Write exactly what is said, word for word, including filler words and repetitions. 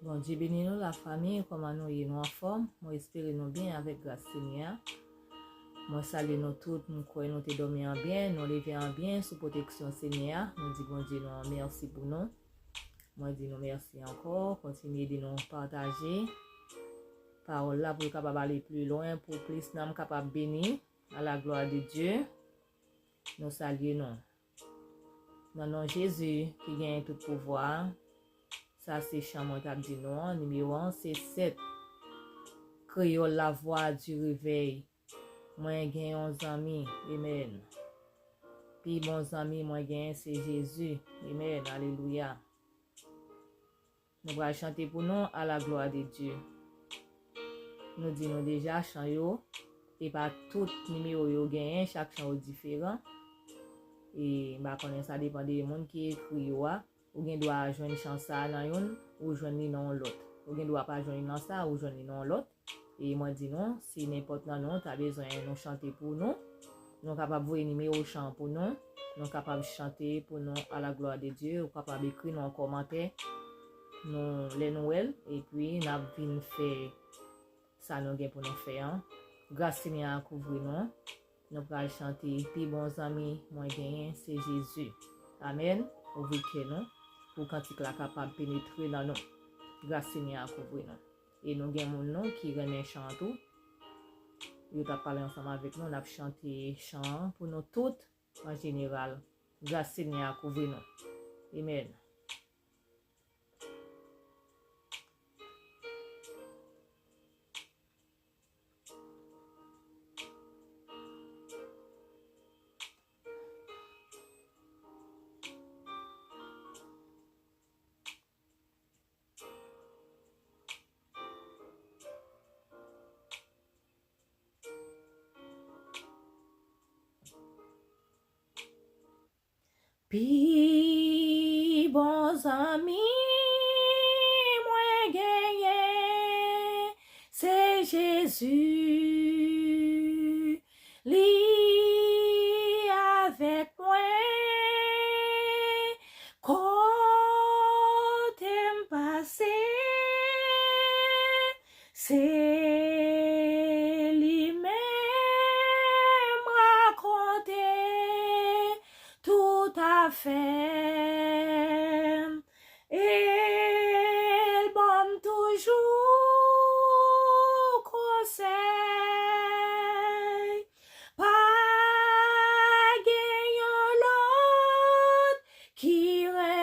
Bondye beni nou, lafanmi, kòman nou ye? Nou anfòm? Mwen espere nou byen avèk gras Senyè a. Mwen salye nou tout, mwen kwè nou te dòmi an byen, nou leve an byen sou pwoteksyon Senyè a. Nou di Bondye nou an mèsi pou nou. Mwen di nou mèsi ankò, kontinye ede nou pataje pawòl la pou l kapab ale pli lwen, pou plis nanm kapab beni. A la glwa de Dye, nou salye nou. Nan non Jezi ki genyen tout pouvwa, sa se chan mwen t ap di nou an, nimewo an se sèt. Kreyòl, la voix du réveil. Mwen gen yon zanmi, amen. Pi bon zanmi mwen genyen se Jezi, amen, alelouya. Nou pral chante pou nou, a la glwa de Dye. Nou di nou deja chan yo, e pa tout nimewo yo genyen, chak chan yo diferan. E m pa konnen, sa depann de moun ki ekri yo a. Ou gen dwa jwenn chan sa a nan youn, ou jwenn li nan yon lòt. Ou gen dwa pa jwenn li nan sa a, ou jwenn li nan yon lòt. E mwen di nou, si nenpòt nan nou ta bezwen nou chante pou nou, nou kapab voye nimewo chan pou nou, nou kapab chante pou nou a la glwa de Dye, ou kapab ekri nou an kòmantè, nou, lè nou wè l, epi n ap vin fè sa nou gen pou nou fè an. Gras Senyè a kouvri nou. Nou pral chante, pi bon zanmi mwen genyen se Jezi. Amèn. Ouvri kè nou pou kantik la kapab penetre nan nou. Gras Senyè a kouvri nou. E nou gen moun nou ki renmen chan an tou. Yo t ap pale ansanm avèk nou, n ap chante chan an pou nou tout an jeneral. Gras Senyè a kouvri nou. Amèn. Pi bon zanmi mwen genyen, se Jezi. Li avèk mwen, kote m pase, se li menm rakonte tout afè.